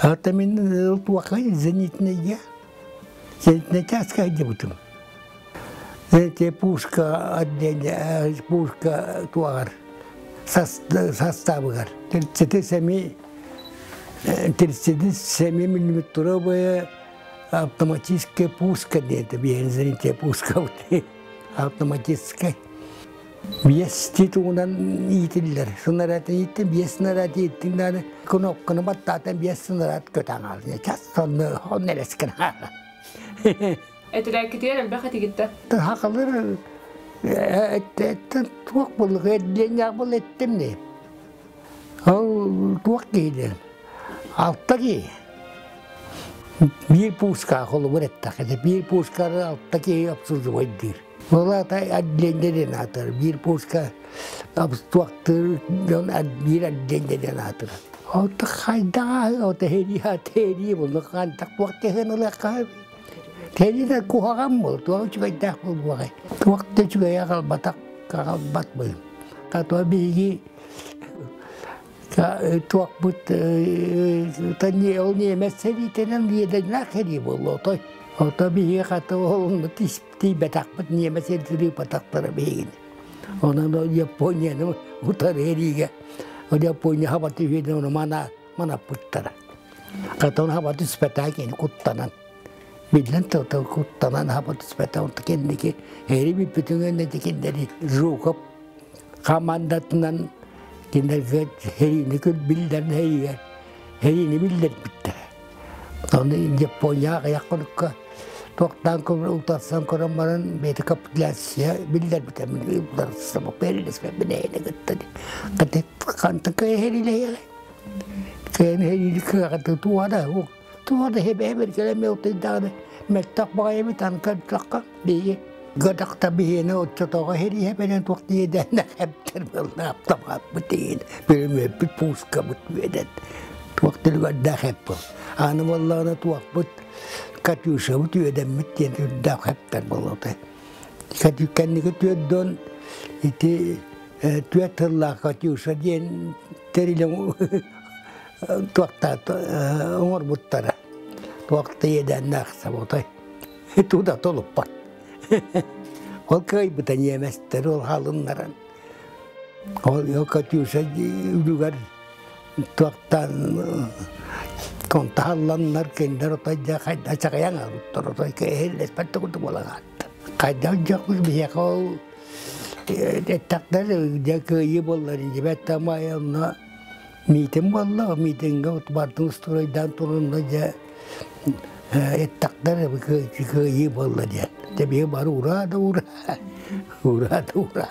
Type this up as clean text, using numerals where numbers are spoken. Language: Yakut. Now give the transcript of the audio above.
Ата мин туохха зенитнэйгэ зенитнэй чааска сылдьыбытым. Эти пушка отделение, пушка туоҕар составыгар. 37 37 миллиметровая автоматическая пушка диэти биһиэн зенитная пушка автоматическая. Биэс тугунан иитиллэр. Снаряд ииттин, биэс снаряд ииттин дааны кнопканы баттаатан биэс снаряд көтөн хаалла. Час сонно онно элэскин хаала. Этирээккитигэр элбэх этигиттэ. Хакалыр туох буллук эрдиэннээх был эттим не. Ол туох киһи алта киһи. Биир пуска холобур эттэххэ, биир пускары алта киһи обслуживайдыыр. Ол аата отделение диэн аатырар. Биир пуска туохтуур дьон биир отделение диэн аатырар. Ото хайдаҕа ото һэрии һэрии буллук хантах туох тэһэн ылыахха Тэри да куһаҕан буол, туох үчүгэйдээх буолуоҕай. Туох да үчүгэйи аҕалбатах аҕалбат быһым. Хата биһиги туохпут ол ньиэмэс сэриитинэн иэдэннээх сэрии буолла отой. Ото биһиги хата ол тиийбэтэхпит ньиэмэс сэриитин ыыппатахтара биһигини. Онон Японияны утары эриигэ Япония хаба түһүөнэ ону манаппыттара. Хата ону хаба түспэтэх кини куттанан. Биллэн тыл куттанан хаба түспэтэх онто кэнники эри бүппүтүҥ кинилэри Жуков командатынан кинилэргэ сэриини биллэрин сэриигэ сэриини биллэрбиттэрэ. Ону Япония аҕыйах хонукка туохтаан утарсан көрөн баран бэйэтэ капитуляция биллэрбитэ утарсыбаппын эһэни кытта хантан кыайа кыайан сэриини кыаҕа туоҕа да туоҕа да хэбэһэбэр кэлэн мэлтыйдаҕына мөлтөх баҕайыбыт аны көрдөххө биһиги Годахта биһиэни оччотооҕу сэрииһэбэнэн туох диэдэннэх эптэр былнаптамааппыт диин бүлүмүөппүт пуускабыт үөдэн туох түлүгэрдээх эп был аны буоллаҕына туохпут Катюшабыт үөдэммит диэн үрдээх эптэр буолуота кэнники түөрдүөн ити түөрт тыллаах Катюша диэн тэрилэ туохтаат оҥорбуттара туох да иэдээннээх саботай Туда толуппат. Ол кыайбыта ньиэмэстэр ол халыннаран. Ол Катюша үлүгэр туохтан контаалланнар кинилэр отой дьэ хайда чаҕыйан алыттар отой кэһиллэспэт да курдук буолан аатта. Хайдах дьоккус биһиэхэ ол эттэхтэр дьэ кыайыы буоллар дьибэт тамай онно миитин буолла миитингэ бардын устурайдаан турунна дьэ эттэхтэр кыайыы буолла диэн. Дьэ биһи бары ура да ура, ура да ура.